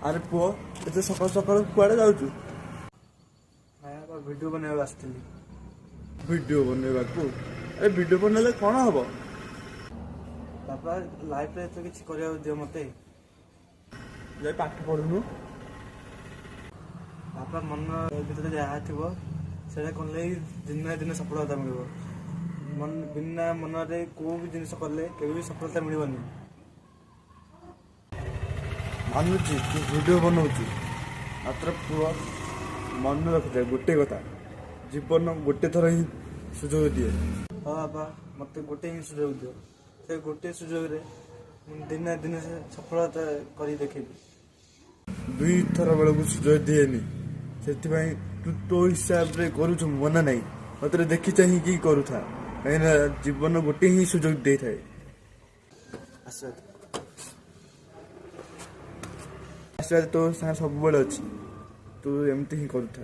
ଆରେ ପୁଅ, ଏତେ ସକାଳୁ ସକାଳୁ କୁଆଡ଼େ ଯାଉଛୁ? ନାଇଁ ବାପା, ଭିଡ଼ିଓ ବନେଇବାକୁ ଆସିଥିଲି। ଭିଡ଼ିଓ ବନେଇବାକୁ? ଆରେ, ଭିଡ଼ିଓ ବନେଇଲେ କ'ଣ ହବ? ବାପା, ଲାଇଫରେ ତ କିଛି କରିବାକୁ ଦିଅ ମୋତେ। ଯାଇ ପାଠ ପଢୁନୁ। ବାପା, ମନ ଭିତରେ ଯାହା ଥିବ ସେଇଟା କଲେ ହିଁ ଦିନେ ନା ଦିନେ ସଫଳତା ମିଳିବ। ମନ ବିନା ମନରେ କେଉଁ ବି ଜିନିଷ କଲେ କେବେ ବି ସଫଳତା ମିଳିବନି। ମାନୁଛି ତୁ ଭିଡ଼ିଓ ବନଉଛୁ, ମାତ୍ର ପୁଅ, ମନେ ରଖିଥା ଗୋଟେ କଥା, ଜୀବନ ଗୋଟେ ଥର ହିଁ ସୁଯୋଗ ଦିଏ। ହଁ ବାପା, ମୋତେ ଗୋଟେ ହିଁ ସୁଯୋଗ ଦିଅ। ସେ ଗୋଟେ ସୁଯୋଗରେ ମୁଁ ଦିନେ ନା ଦିନେ ସେ ସଫଳତା କରି ଦେଖେଇବି। ଦୁଇଥର ବେଳକୁ ସୁଯୋଗ ଦିଏନି। ସେଥିପାଇଁ ତୁ ତୋ ହିସାବରେ କରୁଛୁ, ମନା ନାହିଁ, ମାତ୍ର ଦେଖି ଚାହିଁକି କରୁଥା, କାହିଁକିନା ଜୀବନ ଗୋଟେ ହିଁ ସୁଯୋଗ ଦେଇଥାଏ। ଆଶୀର୍ବାଦ। ଆଶୀର୍ବାଦ ତୋ ସାଙ୍ଗେ ସବୁବେଳେ ଅଛି, ତୁ ଏମିତି ହିଁ କରୁଥା।